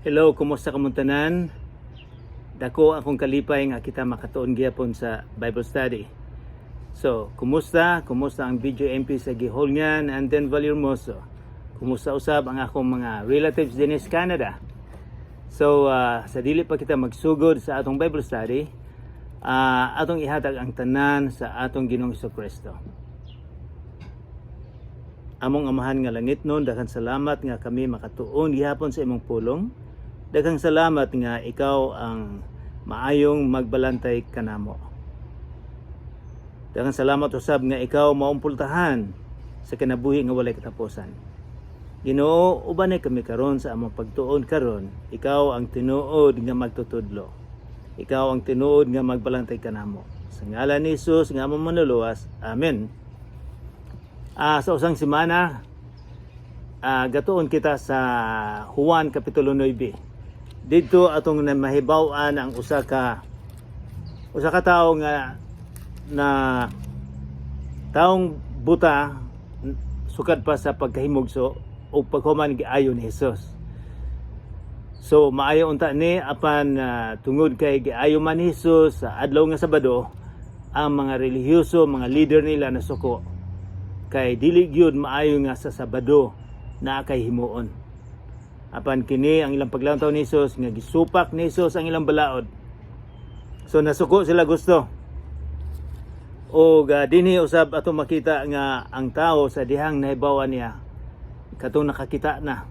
Hello, kumusta kamong tanan? Dako akong kalipay nga kita makatuon gihapon sa Bible study. So, kumusta? Kumusta ang video MP sa Giholngan and then Valhermoso? Kumusta usab ang akong mga relatives din sa Canada? So, sa dili pa kita magsugod sa atong Bible study, atong ihatag ang tanan sa atong Ginoong Kristo. Among Amahan nga langitnon, daghang salamat nga kami makatuon gihapon sa imong pulong. Daghang salamat nga ikaw ang maayong magbalantay kanamo. Daghang salamat usab nga ikaw maong pultahan sa kinabuhi nga walay katapusan. Ginoo, ubanay kami karon sa among pagtuon karon. Ikaw ang tinuod nga magtutudlo. Ikaw ang tinuod nga magbalantay kanamo. Sa ngalan ni Jesus nga among manluluwas. Amen. Sa usang semana, gatuon kita sa Juan Kapitulo 9. Didto atong na mahibaw-an ang usa ka tawo nga na taong buta sukad pa sa pagkahimugso o paghuman giayo ni Jesus. So maayo unta ni, apan tungod kay giayo man ni Jesus sa adlaw nga Sabado, ang mga relihiyoso, mga leader nila nasuko kay dili gyud maayo nga sa Sabado na kay himuon. Apan kini ang ilang paglantaw ni Jesus nga gisupak ni Jesus ang ilang balaod. So nasuko sila gusto. O dinhi usab ato makita nga ang tao sa dihang nahibawan niya katong nakakita na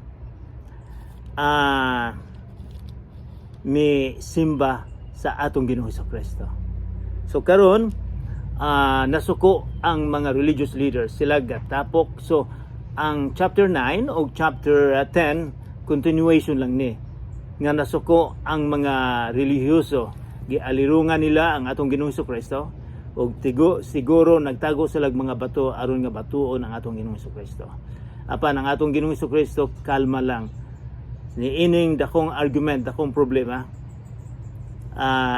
mi simba sa atong Ginoong Kristo. So karon nasuko ang mga religious leaders, sila gatapok. So ang chapter 9 o chapter 10, continuation lang ni nga nasuko ang mga relihiyoso, gialirungan nila ang atong Ginoong Kristo ug tigo siguro nagtago sila mga bato aron nga batuon ang atong Ginoong Kristo. Apan ang atong Ginoong Kristo kalma lang niining dakong argument, dakong problema.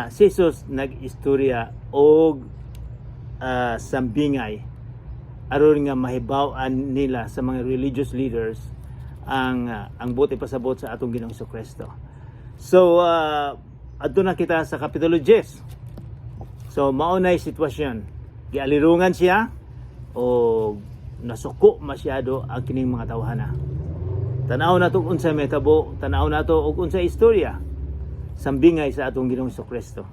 Si Jesus nag-istorya og sambingay aron nga mahibaw-an nila sa mga religious leaders ang buot ipasabot sa atong Ginoong Kristo. So adto na kita sa kapitulo 10. So mao nay sitwasyon. Gialirungan siya o nasuko masyado ang kining mga tawhana. Tanaw nato kung unsay mahitabo, tanaw nato og unsay istorya sambingay sa atong Ginoong Kristo.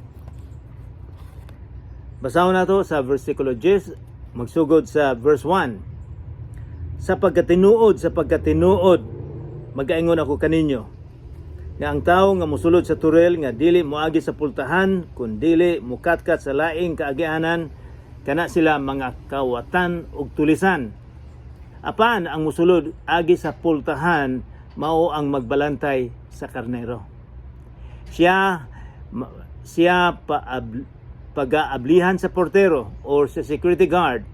Basahon nato sa versikulo 10, magsugod sa verse 1. Sa pagkatinuod, magaingon ako kaninyo, nga ang tao nga musulod sa turel nga dili moagi sa pultahan, kun dili mukatkat sa laing kaagianan, kana sila mga kawatan ug tulisan. Apan ang musulod agi sa pultahan, mao ang magbalantay sa karnero. Siya pagaablihan sa portero or sa security guard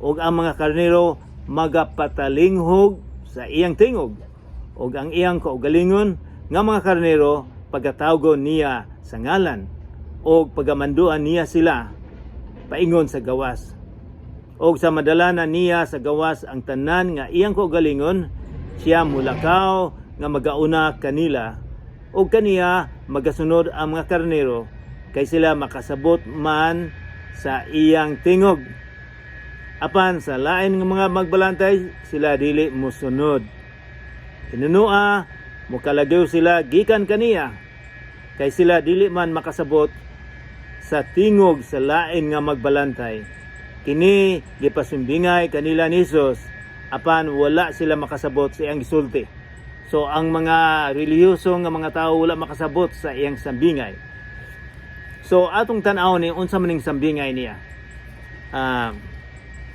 ug ang mga karnero magapatalinghog sa iyang tingog, ug ang iyang kaugalingon nga mga karnero pagatawgon niya sa ngalan ug pagamanduan niya sila paingon sa gawas. Ug sa madala na niya sa gawas ang tanan nga iyang kaugalingon, siya mulakaw nga magauna kanila, ug kaniya magasunod ang mga karnero kay sila makasabot man sa iyang tingog. Apan sa lain nga mga magbalantay sila dili mosunod. Hinunua mokalagaw sila gikan kaniya kay sila dili man makasabot sa tingog sa lain nga magbalantay. Kini gipasumbingay kanila ni Jesus, apan wala sila makasabot sa iyang gisulti. So ang mga relihiyoso nga mga tao wala makasabot sa iyang sambingay. So atong tan-aw ni unsa man ning sambingay niya.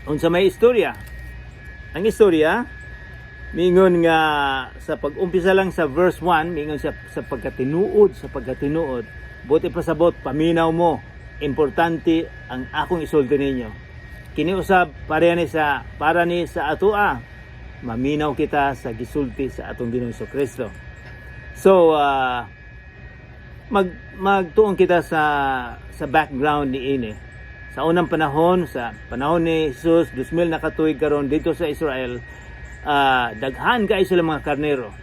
Unsa may istorya? Ang istorya mingon nga sa pag-umpisa lang sa verse 1, mingon siya sa pagkatinuod, sa pagkatinuod. Buot ipasabot, paminaw mo. Importante ang akong isulti ninyo. Kini usab para ni sa atoa. Maminaw kita sa gisulti sa atong Ginoong Kristo. So magtuon kita sa background ni ini. Sa unang panahon, sa panahon ni Jesus, 2000 na katuig karon dito sa Israel, daghan kay sila mga karnero.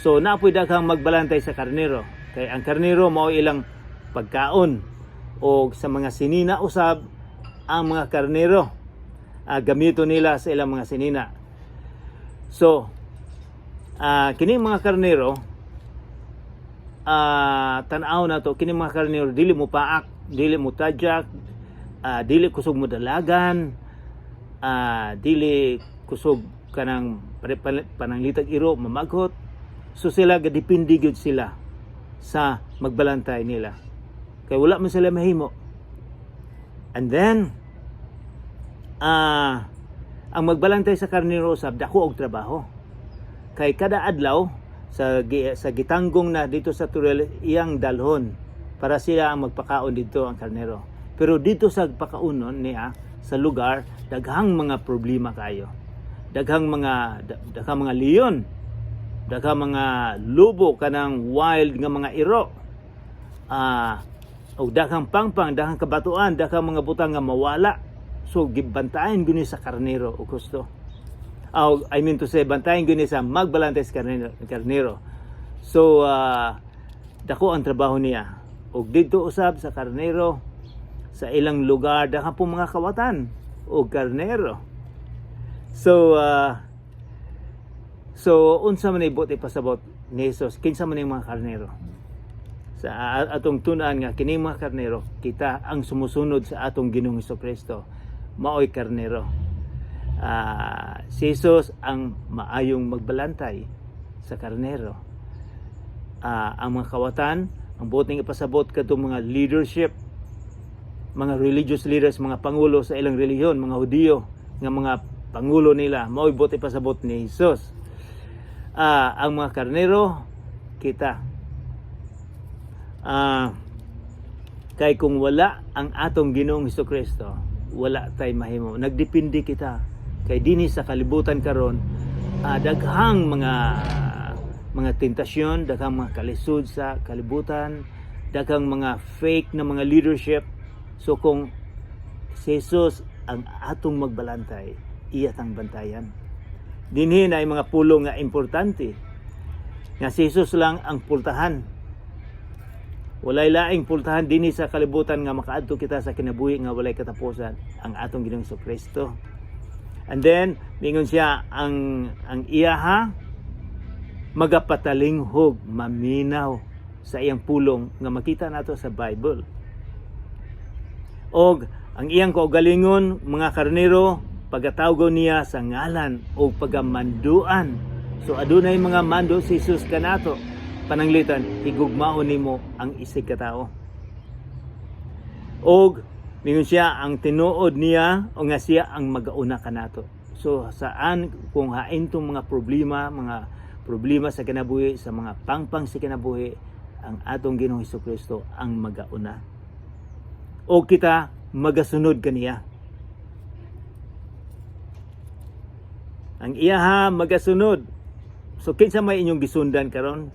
So naa poy daghang magbalantay sa karnero kay ang karnero mao ilang pagkaon, o sa mga sinina usab ang mga karnero, gamito nila sa ilang mga sinina. So kini mga karnero, tan-aw na to, kini mga karnero dili mo paak, dili mo tadyak, dili kusog mo dalagan, dili kusog kanang pananglitag iro mamaghot. So sila gadepende gyud sila sa magbalantay nila kay wala man sila mahimo. And then ang magbalantay sa karnero usab dako og trabaho kay kada adlaw sa gitanggong na dito sa Turel iyang dalhon para sila ang magpakaon dito ang karnero. Pero dito sa pakaunon niya sa lugar, daghang mga problema kayo, daghang mga leon, daghang mga lobo, kanang wild nga mga iro, og daghang pangpang, daghang kabatuan, daghang mga butang nga mawala. So gibantayan gyud ni sa karnero og gusto. Oh, I mean to say, bantayan gyud ni sa magbalantay sa karnero. So dako ang trabaho niya. Og didto usab sa karnero sa ilang lugar, daghan po mga kawatan og karnero. So unsa man ibot ipasabot ni Jesus, kinsa man yung mga karnero? Sa atong tun-an nga kini mga karnero, kita ang sumusunod sa atong Ginoong Kristo maoy karnero. Si Jesus ang maayong magbalantay sa karnero. Ang mga kawatan, ang buot ning ipasabot kadtong mga leadership, mga religious leaders, mga pangulo sa ilang relihiyon, mga Hudiyo nga mga pangulo nila, maoy buot ipasabot ni Jesus. Ang mga karnero, kita. Kay kung wala ang atong Ginoong Kristo, wala tay mahimo. Nagdepende kita kay dinhi sa kalibutan karon, daghang mga tentasyon, daghang mga kalisod sa kalibutan, daghang mga fake na mga leadership. So kung si Jesus ang atong magbalantay, iya tang bantayan. Dinhi na ay mga pulong nga importante nga si Jesus lang ang pultahan. Walay laing pultahan dinhi sa kalibutan nga makaadto kita sa kinabuhi nga walay katapusan, ang atong Ginoong Kristo. And then mingon siya ang iyaha magapatalinghog, maminaw sa iyang pulong nga makita nato sa Bible. Og ang iyang kaugalingon mga karnero pagatawgon niya sa ngalan o pagamanduan. So adunay mga mando si Jesus kanato. Pananglitan higugmaon nimo ang isig ka tawo. Og mingon siya ang tinuod niya o nga siya ang magauna kanato. So saan kung hain tong mga problema sa kinabuhi, sa mga pangpang sa kinabuhi, ang atong Ginoong Kristo ang magauna. O kita magasunod kaniya. Ang iyaha magasunod. So kinsa may inyong gisundan karon?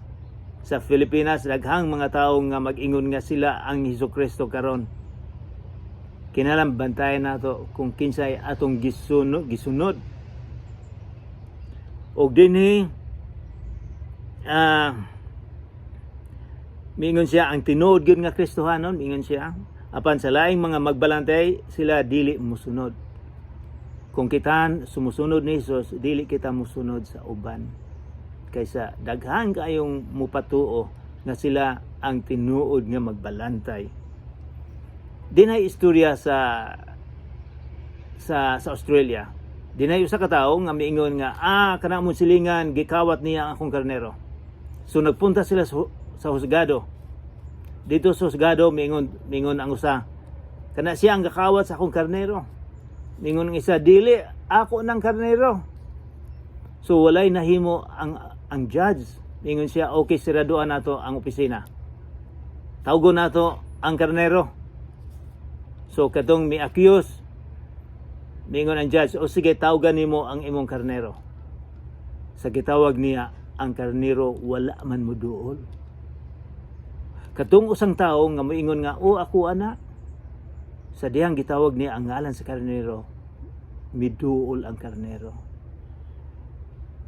Sa Pilipinas, daghang mga tawo nga mag-ingon nga sila ang Hesus Kristo karon. Kinahanglan bantayan nato kung kinsay atong gisunod. Og dinhi miingon siya ang tinuod gyud nga Kristohanon, miingon siya, apan sa laing mga magbalantay sila dili musunod. Kung kita sumusunod ni Jesus, dili kita musunod sa uban. Kaysa daghan kayong mupatuo nga sila ang tinuod nga magbalantay. Dinay istorya sa Australia. Dinay usa ka tawo nga miingon nga kana mong silingan gikawat niya ang akong karnero. So nagpunta sila sa husgado. Dito sa husgado miingon ang usa, "Kana siya ang gakawat sa akong karnero." Miingon ang isa, "Dili, ako nang karnero." So walay nahimo ang judge. Miingon siya, "Okay, siraduan nato ang opisina. Tawgon nato ang karnero." So katong mi-accuse, miingon ang judge, "O sige, tawagan nimo ang imong karnero." Sa gitawag niya ang karnero, wala man mo duol. Katong usang tao nga moingon nga, "Oh, ako ana." Sa dihang gitawag niya ang ngalan sa karnero, miduol ang karnero.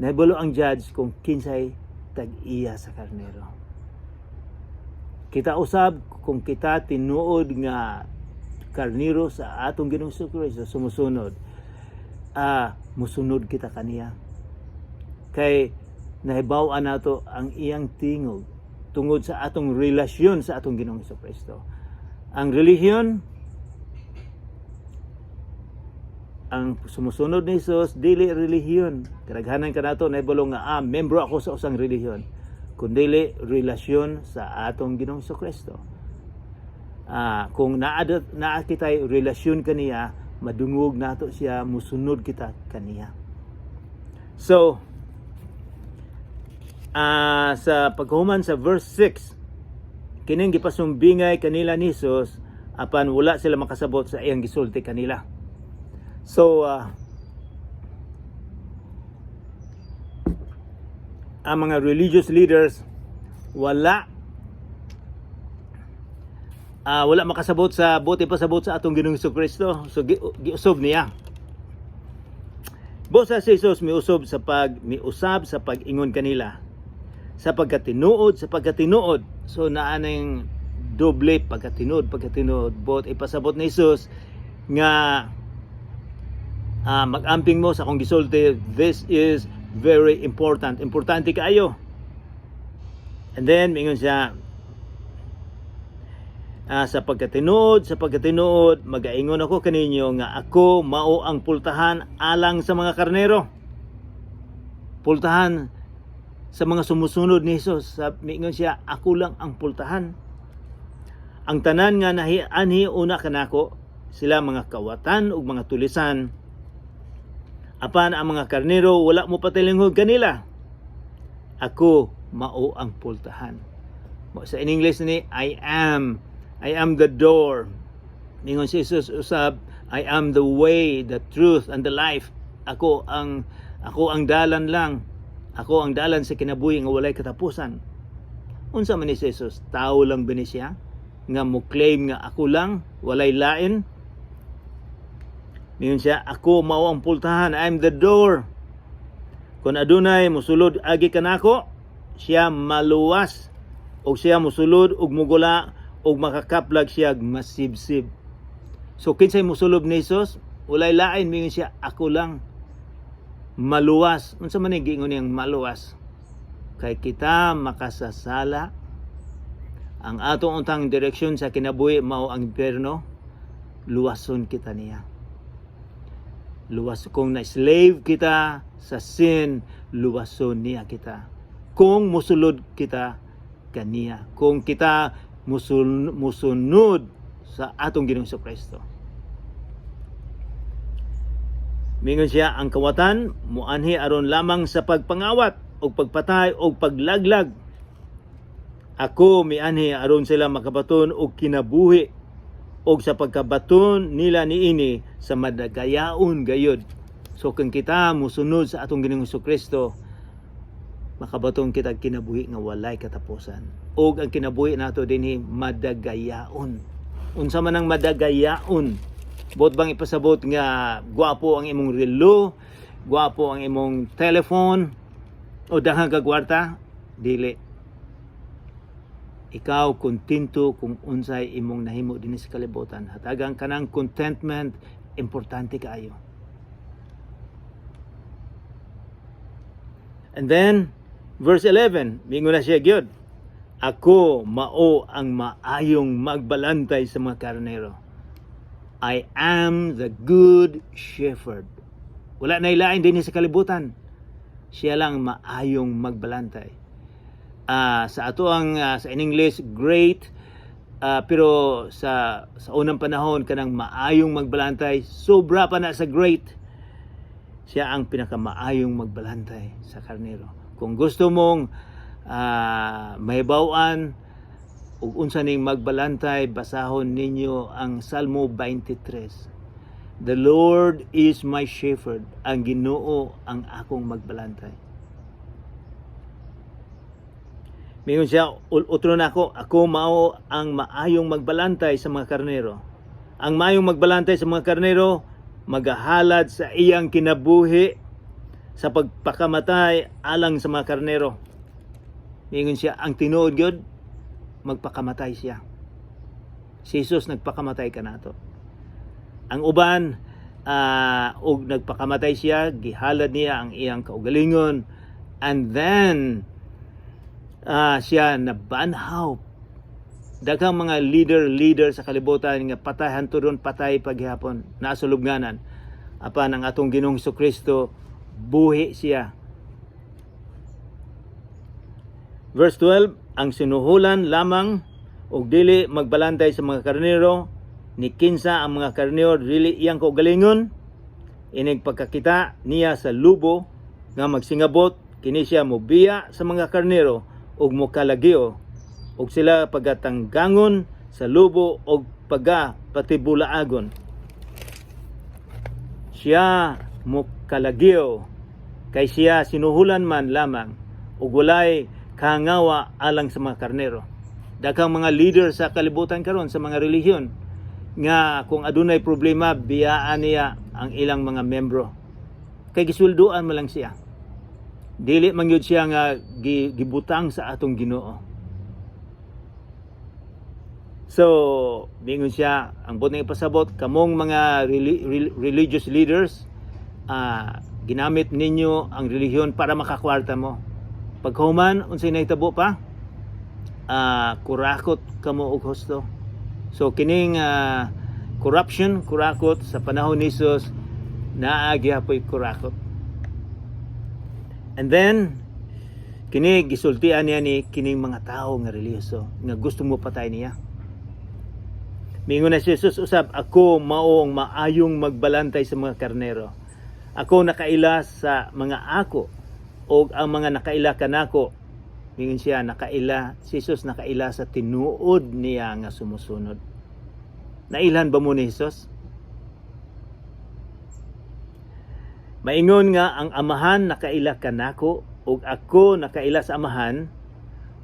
Nahibalo ang judge kung kinsay tag-iya sa karnero. Kita usab, kung kita tinuod nga karnero sa atong Ginoong Kristo, sumusunod, musunod kita kaniya. Kay nahibaw-an nato ang iyang tingog tungod sa atong relasyon sa atong Ginoong Kristo. Ang relihiyon, ang sumusunod ni Jesus, dili relihiyon. Kadaghanan kanato nahibalo nga membro ako sa usang relihiyon. Kundili relasyon sa atong Ginoong Kristo. Kung naa kita'y relasyon kaniya, madungog nato siya, musunod kita kaniya. So, sa paghuman sa verse 6, kining gipasumbingay kanila ni Jesus apan wala sila makasabot sa iyang gisulti kanila. So, ang mga religious leaders wala makasabot sa buot ipasabot sa atong Ginoong Kristo. So giusob niya. Busa si Jesus miusab sa pag-ingon kanila. Sa pagkatinuod, sa pagkatinuod. So naa nang doble pagkatinuod, pagkatinuod. Buot ipasabot ni Jesus nga mag-amping mo sa akong gisulti, this is very important. Importante kaayo. And then mingon siya, sa pagkatinuod, magaingon ako kaninyo nga ako mao ang pultahan alang sa mga karnero. Pultahan sa mga sumusunod ni Jesus. Mingon siya, ako lang ang pultahan. Ang tanan nga nahianhi una kanako, sila mga kawatan ug mga tulisan. Apan ang mga karnero wala mo patilinghod kanila. Ako mao ang pultahan. Sa in English ni I am the door. Ningon si Jesus usab, "I am the way, the truth and the life." Ako ang dalan lang. Ako ang dalan sa kinabuhi nga walay katapusan. Unsa man ni si Jesus? Tao lang ba ni siya? Nga mo claim nga ako lang, walay lain? Ningon siya, "Ako mao ang pultahan, I am the door. Kung adunay musulod agi kanako, siya maluwas og siya musulod ug mugula ug makakaplag siya masibsib." So kinsay musulob ni Jesus? Walay lain, mingon siya, ako lang maluwas. Unsa man ni giingon niyang maluwas? Kay kita makasasala, ang atong untang direksyon sa kinabuhi mao ang impyerno, luwason kita niya. Luwas kung na slave kita sa sin, luwason niya kita. Kung musulod kita kaniya, kung kita musunod sa atong Ginoong Kristo. Mingon siya, ang kawatan muanhi aron lamang sa pagpangawat o pagpatay o paglaglag. Ako mianhi aron sila makabaton og kinabuhi og sa pagkabaton nila niini sa madagayaon gayud. So kung kita musunod sa atong Ginoong Kristo, makabaton kita kinabuhi nga walay katapusan. Og ang kinabuhi nato dinhi madagayaon. Unsa man ang madagayaon? Buot bang ipasabot nga gwapo ang imong relo, gwapo ang imong telephone, o daghang kag kwarta? Dili. Ikaw kontento kung unsay imong nahimo dinhi sa kalibutan. Hatagan ka ng contentment, importante kaayo. And then, verse 11, mingon na siya gyud. Ako mao ang maayong magbalantay sa mga karnero. I am the good shepherd. Wala na ilain din sa kalibutan. Siya lang maayong magbalantay. Sa ato ang sa in English great, pero sa unang panahon kanang maayong magbalantay sobra pa na sa great. Siya ang pinakamaayong magbalantay sa karnero. Kung gusto mong mahibaw-an ug unsa ning magbalantay, basahon ninyo ang Salmo 23. The Lord is my shepherd, ang Ginoo ang akong magbalantay. Mingon siya, utro na ako, ako mao ang maayong magbalantay sa mga karnero. Ang maayong magbalantay sa mga karnero, magahalad sa iyang kinabuhi sa pagpakamatay alang sa mga karnero. Miingon siya, ang tinuod gyud, magpakamatay siya. Si Jesus nagpakamatay kanato. Ang uban, og nagpakamatay siya, gihalad niya ang iyang kaugalingon, and then siya nabanhaw. Daghang mga leader-leader sa kalibutan nga patay hantudon, patay paghihapon, naa sa lubnganan. Apan ang atong Ginoong Kristo, buhi siya. Verse 12, ang sinuhulan lamang ug dili magbalantay sa mga karnero, ni kinsa ang mga karnero dili iyang kaugalingon, inig pagkakita niya sa lubo nga magsingabot, kini siya mobiya sa mga karnero ug mokalagyo, ug sila pagatanggangon sa lubo ug pagapatibulaagon. Siya mokalagyo kay siya sinuhulan man lamang ug walay kahangawa alang sa mga karnero. Daghang mga leader sa kalibutan karon sa mga relihiyon nga kung adunay problema, biyaan niya ang ilang mga membro. Kay gisweldoan man lang siya. Dili man gyud siya nga gibutang sa atong Ginoo. So, mingon siya, ang buot ipasabot, kamong mga religious leaders, ginamit ninyo ang relihiyon para makakwarta mo. Pagkahuman, unsay nahitabo pa? Kurakot kamo og husto. So kining corruption, kurakot sa panahon ni Jesus, naa gihapoy kurakot. And then kini gisultian niya ni kining mga tao nga relihiyoso nga gusto mo patay niya. Mingon na si Jesus usab, "Ako mao ang maayong magbalantay sa mga karnero. Ako nakaila sa mga ako og ang mga nakaila kanako." Mingon siya, nakaila si Jesus, nakaila sa tinuod niya nga sumusunod. Nailhan ba mo ni Jesus? Maingon nga ang Amahan nakaila kanako ug ako nakaila sa Amahan,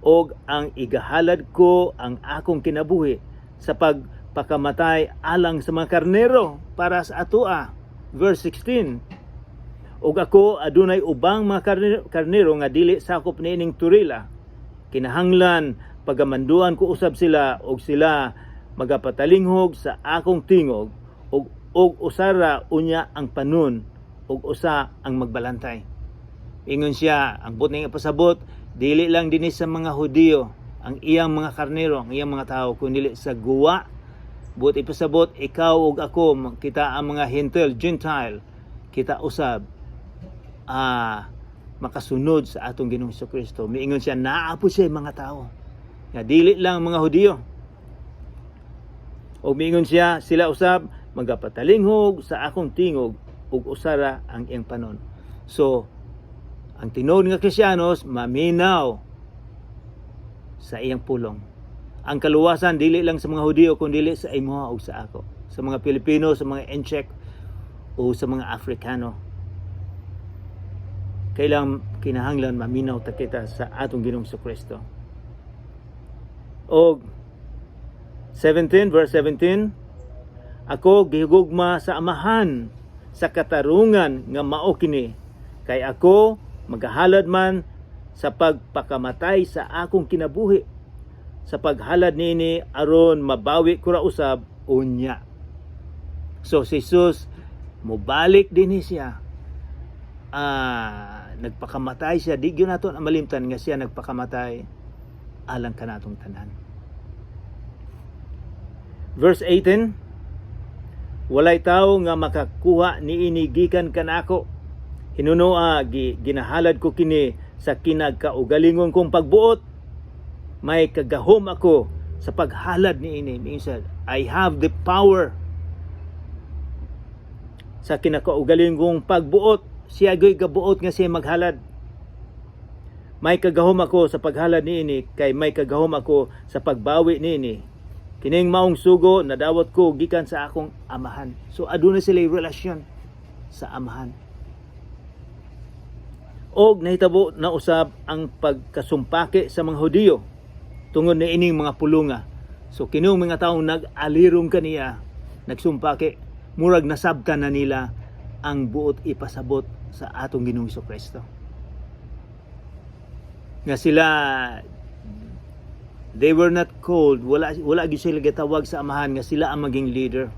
ug ang igahalad ko ang akong kinabuhi sa pagpakamatay alang sa mga karnero para sa atoa. Verse 16, ug ako adunay ubang mga karnero nga dili sakop niining turila. Kinahanglan pagamanduan ko usab sila, ug sila magapatalinghog sa akong tingog, ug usara unya ang panon ug usa ang magbalantay. Ingon siya, ang buot niyang ipasabot, dili lang dinhi sa mga Hudiyo ang iyang mga karnero, ang iyang mga tao, kundi sa guwa. Buot ipasabot, ikaw ug ako, kita ang mga Hentil, Gentile, kita usab makasunod sa atong Ginoong Kristo. Miingon siya, naa po siya mga tao nga dili lang mga Hudiyo. O miingon siya, sila usab magapatalinghog sa akong tingog ug usara ang iyang panon. So, ang tinuod nga Kristiyanos maminaw sa iyang pulong. Ang kaluwasan dili lang sa mga Hudiyo kundi sa imuha ug sa ako, sa mga Pilipino, sa mga Intsik o sa mga Afrikano. Kailang kinahanglan maminaw ta kita sa atong Ginoong Kristo. Og 17, verse 17, ako gihugma sa Amahan sa katarungan nga mao kini, kay ako magahalad man sa pagpakamatay sa akong kinabuhi sa paghalad niini aron mabawi ko ra usab unya. So si Jesus mobalik dinhi siya. Nagpakamatay siya. Di gyud nato malimtan nga siya nagpakamatay alang kanatong tanan. Verse 18, walay tawo nga makakuha niini gikan kanako. Hinunoa ginahalad ko kini sa kinagkaugalingon kong pagbuot. May kagahom ako sa paghalad niini. Means that I have the power sa kinakaugalingong pagbuot. Siya gyoy gabuot nga siya maghalad. May kagahom ako sa paghalad niini kay may kagahom ako sa pagbawi niini. Kining maong sugo nadawat ko gikan sa akong Amahan. So aduna sila relasyon sa Amahan. Og nahitabo na usab ang pagkasumpaki sa mga Hudiyo tungod niining mga pulunga. So kining mga taong nag-alirong kaniya nagsumpaki, murag nasabtan na nila ang buot ipasabot sa atong Ginoong Kristo. Nga sila, they were not called, wala gyud sila gitawag sa Amahan nga sila ang maging leader.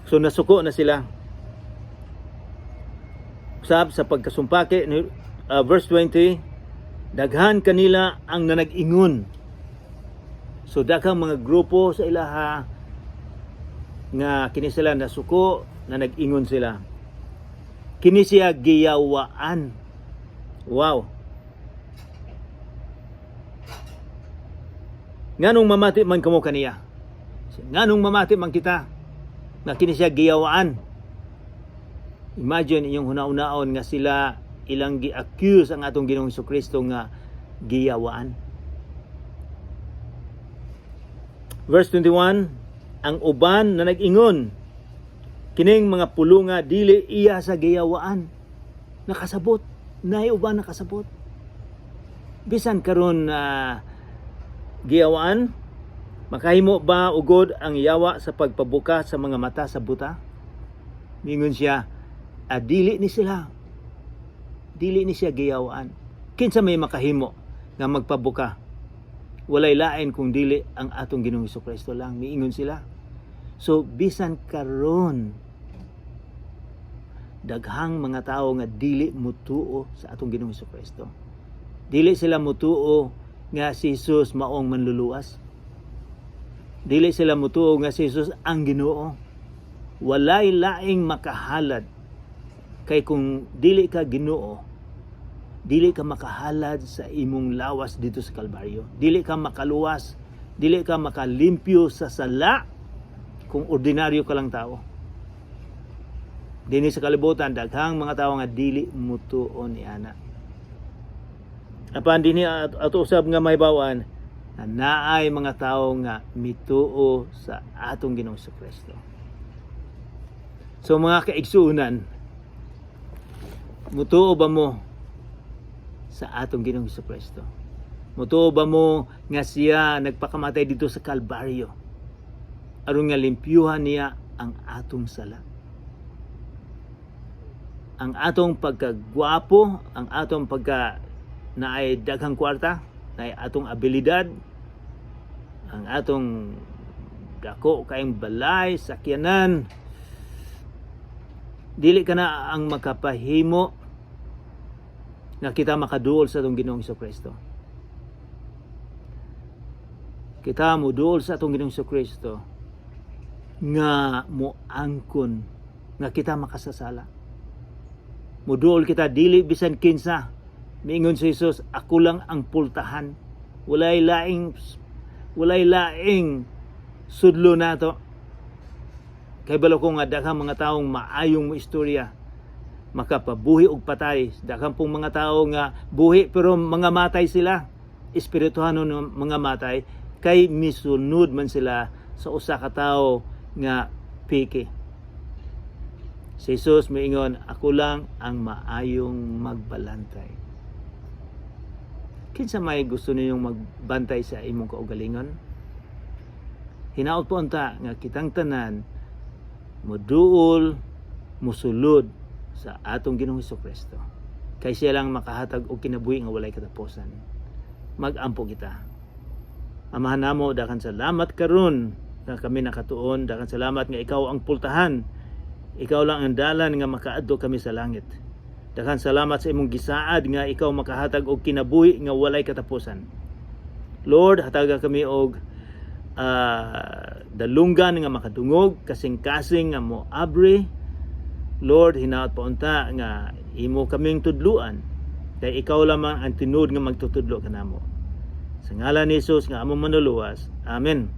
So nasuko na sila. Usab sa pagkasumpaki ni verse 20, daghan kanila ang nanag-ingon. So daghang mga grupo sa ilaha nga kini sila nasuko na nag-ingon sila. "Kini siya giyawaan." Wow. Nganong mamati man kamo kaniya? Nganong mamati man kita nga kini siya giyawaan? Imagine inyong hunahunaon nga sila ilang gi-accuse ang atong Ginoong Kristo nga giyawaan. Verse 21, ang uban na nag-ingon, "Kining mga pulunga dili iya sa giyawaan." Nakasabot, naay uban nakasabot. Bisan karon na giyawaan, "Makahimo ba ugod ang yawa sa pagpabuka sa mga mata sa buta?" Mingon siya, "Ah, dili ni sila. Dili ni siya giyawaan. Kinsa may makahimo nga magpabuka? Walay lain kung dili ang atong Ginoong Kristo lang," miingon sila. So bisan karon, daghang mga tao nga dili mutuo sa atong Ginoong Kristo. Dili sila mutuo nga si Jesus maong manluluwas. Dili sila mutuo nga si Jesus ang Ginoo. Walay laing makahalad, kay kung dili ka Ginoo, dili ka makahalad sa imong lawas dito sa Kalbaryo. Dili ka makaluwas, dili ka makalimpyo sa sala kung ordinaryo ka lang tao. Dinhi sa kalibutan, daghang mga tao nga dili mutuo ni ana. Apan dinhi ato usab nga mahibaw-an na naay mga tao nga mituo sa atong Ginoong Kristo. So mga kaigsuonan, mutuo ba mo sa atong Ginoong Kristo? Mutuo ba mo nga siya nagpakamatay dito sa Kalbaryo aron nga limpyuhan niya ang atong sala? Ang atong pagkagwapo, ang atong pagka naay daghang kwarta, naay atong abilidad, ang atong dako kayong balay, sakyanan, dili ka na ang makapahimo nga kita makaduol sa atong Ginoong Kristo. Kita moduol sa atong Ginoong Kristo nga moangkon nga kita makasasala. Moduol kita dili bisan kinsa. Miingon si Jesus, "Ako lang ang pultahan. Walay laing sudlo nato." Kay balo ko nga daghang mga taong maayong mo istorya, makapabuhi og patay. Daghang pong mga tao nga buhi pero mga matay sila. Espirituhanon ng mga matay kay misunod man sila sa usa ka tawo nga peke. Si Jesus miingon, "Ako lang ang maayong magbalantay." Kinsa may gusto ninyong magbantay sa imong kaugalingon? Hinaot po unta nga kitang tanan moduol, musulod sa atong Ginoong Kristo. Kay siya lang makahatag og kinabuhi nga walay katapusan. Mag-ampo kita. Amahan namo, daghang salamat karon nga kami nakatuon. Daghang salamat nga ikaw ang pultahan. Ikaw lang ang dalan nga makaadto kami sa langit. Daghang salamat sa imong gisaad nga ikaw makahatag og kinabuhi nga walay katapusan. Lord, hataga kami og dalunggan nga makadungog, kasing-kasing nga moabri. Lord, hinaot pa unta nga imo kaming tudluan kay ikaw lamang ang tinuod nga magtutudlo kanamo. Sa ngalan ni Jesus nga among Manluluwas. Amen.